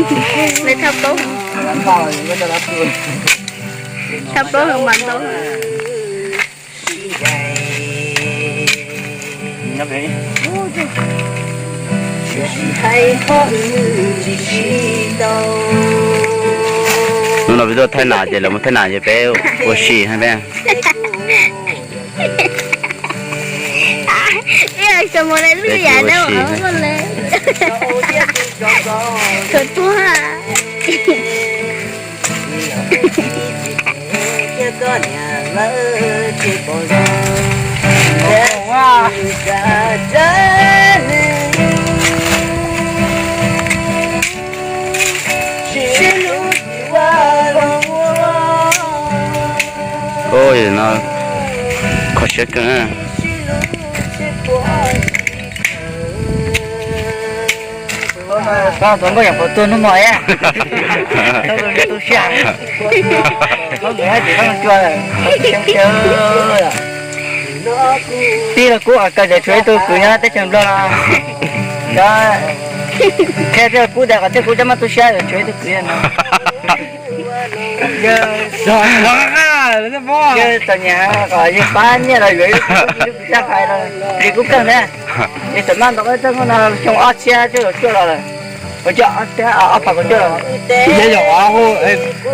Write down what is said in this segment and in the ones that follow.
Lawv thaj plaub, thaj plaub heev mas ntau. Hnub no peb tuaj thaij nas ces lawv mus thaij nas ces peb ua si peb. Ib xyoo mus lawm lwm yam na, ua si. Tus tuag. Ua no kho siab kawg. Koj tuav nkauj yam puas tuag hnub no, tu siab. Tij los kuj kaw tseem tshuav ib tug kwv nyob teb chaws Nplog no. Qhia tij los kuj tias qhov tij kuj coj maj tu siab tshuav ib tug kwv no. Yawg txom nyem kom yawg pab nyiaj los yuav ib lub kwv txaj hais los yawg kuj keej thiab. Yawg txawm maj ntau txoj nkauj no xyoo ob txhiab cuaj caum cuaj los lawm. Ua coj ob txhiab ob phav kaum cuaj los.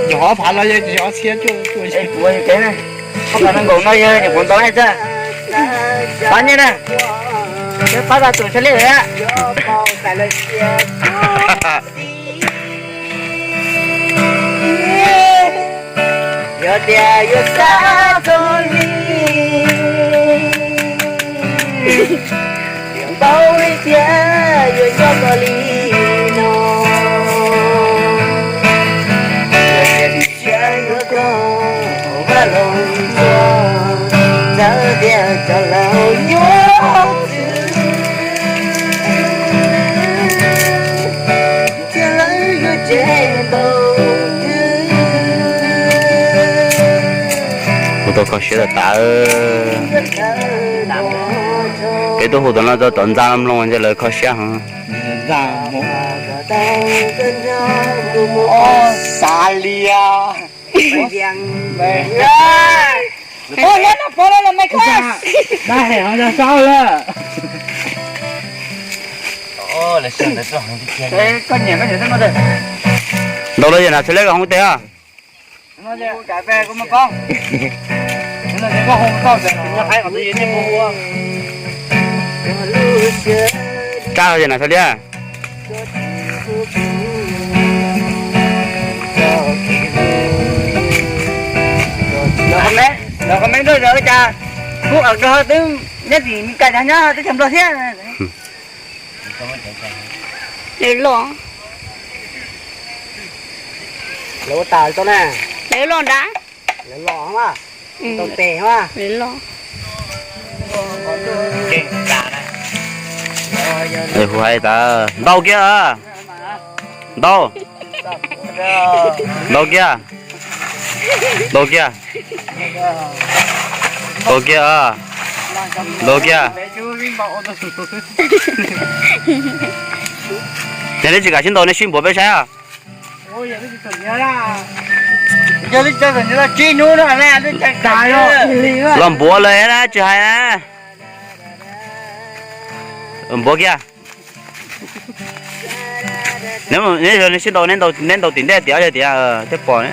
Yog ob phav los yog ob txhiab cuaj. Kuv ua yus kev na, ob phav nees nkaum no yog nyuam qhuav ntau xwb. Pab nyiaj na, pab tau tus tshaj lij lawm. Yog tias yuav xav txog li, npaum li tias yuav nyob txog li no. Yog tias tus tshiab yuav koj hauv vaj loog tsuas, txawm tias cov laus nyuaj xwb, cia lawv yuav tseg tau twg. Hu tau kho siab tas tas. Peb tuaj hu tom no rau tom ntxa mloog ces lawv kho siab heev. Xav lias. Dab hem ho yog saub lawm. Ntau los yog nas txhua liab kom hoob tes os. Tsaj los yog nas txhua liab. Los comment rau zog cas kuv qhov kawg twb nyob tim Meskas nyob teb chaws Nplog thiab. Lawv los, lawv ua tas tau na, lawv los nrad, lawv los mas, tau tes mas, lawv los. Hu hais tas ntau kiag, ntau, ntau kiag, ntau kiag, ntau kiag, ntau kiag. Yog nej tsis kam sib ntaus nej sib npuav peb saib os. Los npuav lawm na, tsis hais na. Npuav kiag. Neb sib ntaus, neb ntaus tim ntej tias yog tias thiaj pom.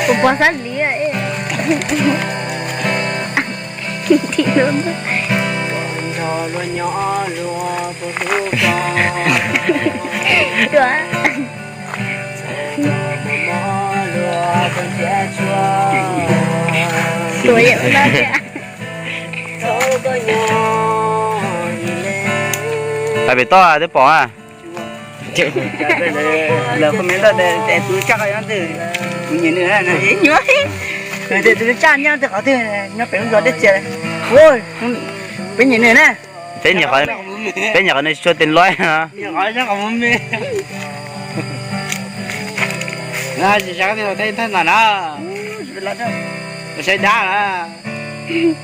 Kuv pom sab liv. Hais pem toj twb pom. Lawv comment tias tus tsaj nyob twg, kuv nyiam nws, nws tias tus tsaj nyob twg qhov twg nyob pem lub zos deb txias. Peb nyiam nws na. Peb nyiam qhov nws tsis tshua tes loib. Saib dab lawm.